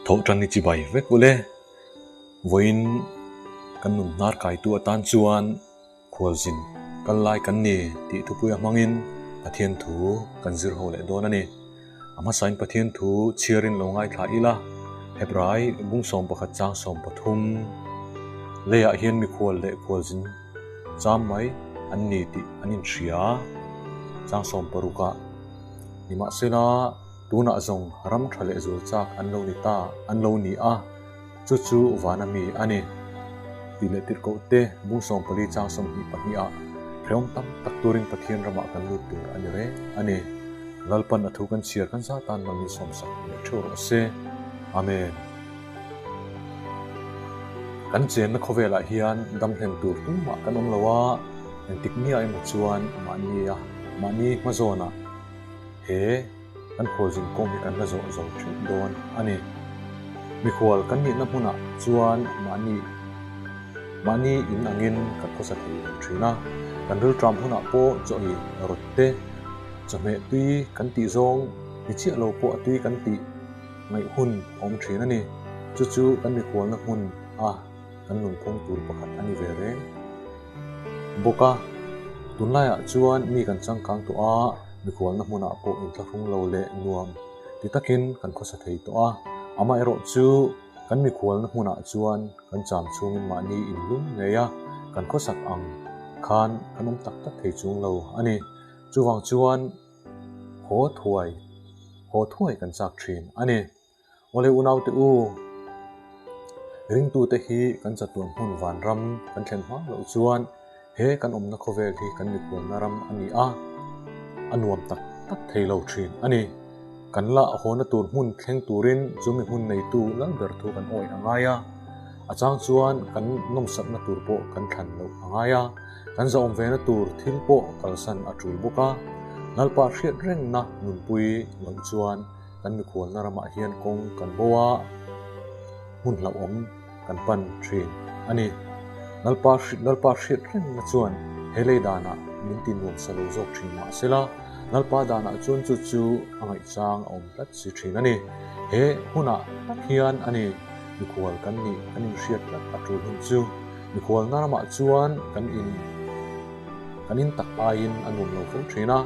Thawhṭan i chibai vek ule. Vawiin kan nun hnar kaitu atan chuan khualzin kal lai kan ni tih thupuia hmangin Pathian thu kan zir ho leh dawn a ni. A hmasain Pathian thu chhiarin lo ngaithla ila, Hebrai bung 11 chang 13 leiah hian mikhual leh khualzin cham mai an ni tih an inhria. Chang 16 ah nimahsela tunah zawng ram tha leh zual chak an lo ni ta an lo ni a, chu chu vana mi a ni. Tih leh tirhkoh te bung 14 chang 22 ah hrehawm tam tak turin Pathian ramah kan lut tur a ni reng a ni. Lalpan a thu kan chhiar kan zat tan mal min sawmsak leh theuh rawh se. Amen. Kan chenna khawvelah hian dam hlen tur tumah kan awm lo a, engtik nia emaw chuan mahnia mahni hmazawnah he kan khualzin kawng hi kan la zawh zo theuh dawn a ni. Mikhual kan nihna hmunah chuan mahni mahni in angin kan khawsa thei lo thin a, kan rilṭam hunah pawh chaw ei rawt te, chawhmeh tui kan tih zawng ni chiah lo pawh a tui kan tih ngaih hun a awm thin a ni. Chu chu kan mikhualna hmun a kan nunphung tur pakhat a ni ve reng bawk a. Tunlaiah chuan mi kan changkang tawh a, mikhualna hmunah pawh inthlahrung lo leh nuam ti takin kan khawsa thei tawh a. Amaherawhchu kan mikhualna hmunah chuan kan cham chhungin mahni inlum ngei a, kan khawsak ang khan kan awm tak tak thei chung lo a ni. Chuvang chuan haw thuai haw thuai kan chak thin a ni. Awle unaute u, ringtute hi kan chatuan hmun vanram kan thlen hma loh chuan he kan awmna khawvel hi kan mikhualna ram a ni a, a nuam tak tak thei lo thin a ni. Kan la hawna tur hmun thleng turin chu mi hmun neitu lal ber thu kan awih a ngai a, a chang chuan kan nawmsakna tur pawh kan thlan loh a ngai a. Kan zahawm vena tur thil pawh kalsan a tul bawk a, Lalpa hriat rengna nunpui loh chuan kan mikhualna ramah hian kawng kan bo a, hmun hlauhawm kan pan thin a ni. Lalpa Lalpa hriat rengna chuan he lei danah min ti nuam sa lo zawk thin mahsela, Lalpa danah chuan chu chu a ngaihchang a awm tlat si thin a ni. He hunah tak hian a ni mikhual kan nih kan inhriat tlat a tul hun chu. Mikhualna ramah chuan kan in kan in tak aiin a nuam lo fo thin a,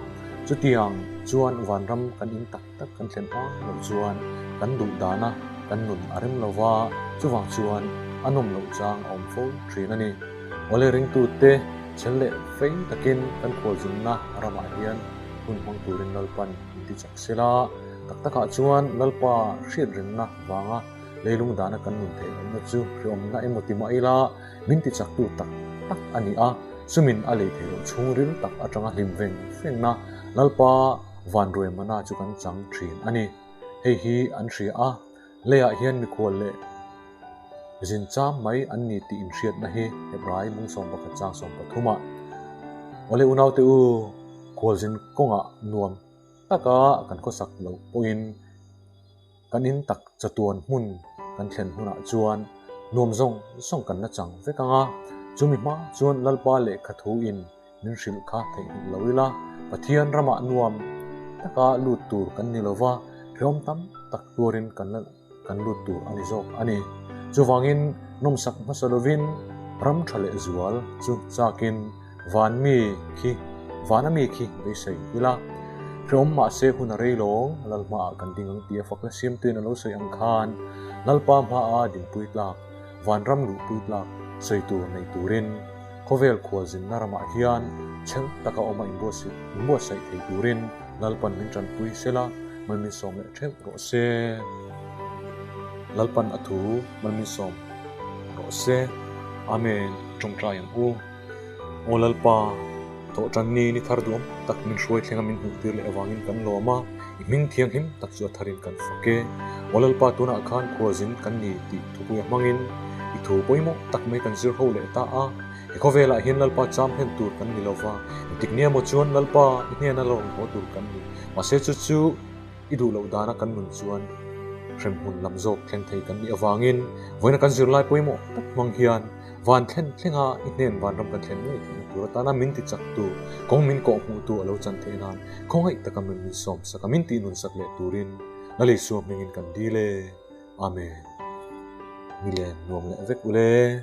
chutiang chuan vanram kan in tak tak kan thlen hma loh chuan kan duh dana kan nun a rem lo va, chuvang chuan a nawm loh chang a awm fo thin a ni. Awle ringtute chhel leh fei takin kan khualzumna ramah hian hun hmang turin Lalpan min ti chak sela, tak takah chuan Lalpa hriatrengna vanga Leilung dana kan nun theih lohna chu hreawmna emaw ti mah ila min ti chaktu tak tak a ni a, chumin a lei theih loh chhungril tak atanga hlim veng vengna Lalpa vanruaimana chu kan chang thin a ni. Hei hi an hria a, leiah hian mikhual leh zin cham mai an ni tih inhriatna hi Hebrai mung 11 chang 13 ah Awle unaute u, khualzin kawngah nuam taka kan khawsak loh pawhin, Kan in tak chatuan hmun kan thlen hunah chuan nuam zawng zawng kan la chang vek ang a, chumi hma chuan Lalpa lehkha thu in min hrilh kha theihnghilh lo ila, Pathian ramah nuam taka lut tur kan ni lova, hrehawm tam tak tuarin kan la kan lut tur a ni zawk a ni. Chuvangin nawmsak hmasa lovin ram tha leh zual chu chakin Van mi khi van a mi khi beisei ila, hrehawm mahse hun a rei lawng, Lalhmaah kan ding ang tih a fakna siamtuin a lo sawi ang khan Lalpa hmaa dinpui tlak, vanram luhpui tlak sawi tur nei turin khawvel khualzinna ramah hian chhel taka awma inbuatsaih thei turin Lalpan min tanpui sela, mal min sawm leh theuh rawh se. Lalpan a thu mal min sawm rawh se. Amen. Tawngtai ang u. Aw Lalpa, thawhṭan ni ni thar duam tak min hruai thlenga min hmuh tir leh avangin kan lawm a, i hming thianghlim tak chu a tharin kan fak e. Aw Lalpa, tunah khan khualzin kan ni tih thupuia hmangin i thu pawimawh tak mai kan zir ho leh ta a. He khawvelah hian Lalpa cham hlen tur kan ni lo va, engtik nia maw chuan Lalpa i hnena la rawn haw tur kan ni. Mahse chu chu i duh loh dana kan nun chuan hremhmun lam zawk thleng thei kan nih avangin vawiina kan zirlai pawimawh tak hmang hian van thlen thlenga i hnen vanram kan thlen ngei theihna tur atana min ti chaktu, kawng min kawh hmuhtu a lo chan theih nan khawngaih taka min min sawmsak a, min tih nunsak leh turin Lalisua hmingin kan dil e. Amen. Ni len nuam leh vek ule.